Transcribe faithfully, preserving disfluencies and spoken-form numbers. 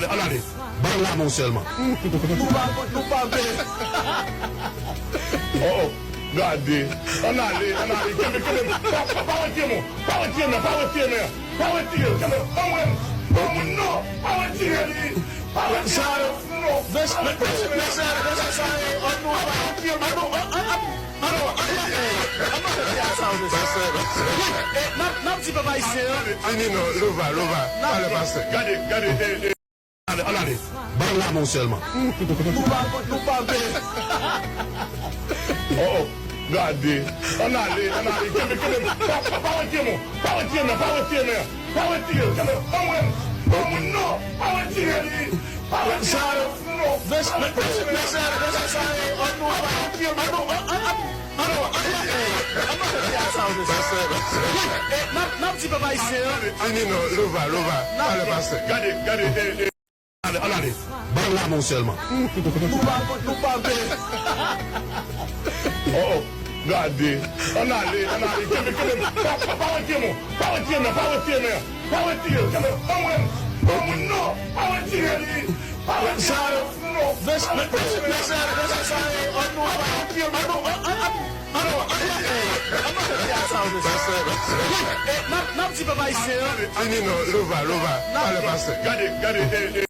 Ann ale. Ban l lanmou sèlman. Nou pa, nou pa vle. Oh, oh. Gade. Ann ale, ann ale. Kenbe, kenbe. Pa, pa, pa retire men. Pa retire men, pa retire men. Pa retire l, kenbe. Ban mwen. Ban mwen, non. Pa retire li. Pa retire li. Non. Mesye, mesye, mesye, mesye, sa e, oh, nou pa retire men, non. An, an, an, an, non, an, an, an, an, non, fè sa, mesye. Pastè, pastè. Eh, n ap, n ap di pèp ayisyen an. Fini non, Lova, Lova. Pale pastè. Gade, gade, eh, eh. Ann ale, ann ale. Ban l lanmou sèlman. Nou pa, nou pa vle. Oh, oh. Gade. Ann ale, ann ale. Kenbe, kenbe. Pa, pa, pa retire men. Pa retire men, pa retire men. Pa retire l. Kenbe. Ban mwen. Ban mwen, non. Pa retire li. Pa retire li. Non. Mesye, mesye, mesye, sa e, oh, nou pa retire men, non. An, an, an, an, non, an, an, an, an, non, fè sa, mesye. Pastè, pastè. Eh, n ap, n ap di pèp ayisyen an. Fini non, Lova, Lova. Pale pastè. Gade, gade, eh, eh. Ann ale, ann ale. Ban l lanmou sèlman. Nou pa, nou pa vle. Oh, oh. Gade. Ann ale, ann ale. Kenbe, kenbe. Pa, pa, pa retire men. Pa retire men, pa retire men. Pa retire l. Kenbe. Ban mwen. Ban mwen, non. Pa retire li. Pa retire li. Non. Mesye, mesye, mesye, sa e, oh, nou pa retire men, non. An, an, an, an, non, an, an, an, an, non, fè sa, mesye. Pastè, pastè. Eh, n ap, n ap di pèp ayisyen an. Fini non, Lova, Lova. Pale pastè. Gade, gade, eh, eh.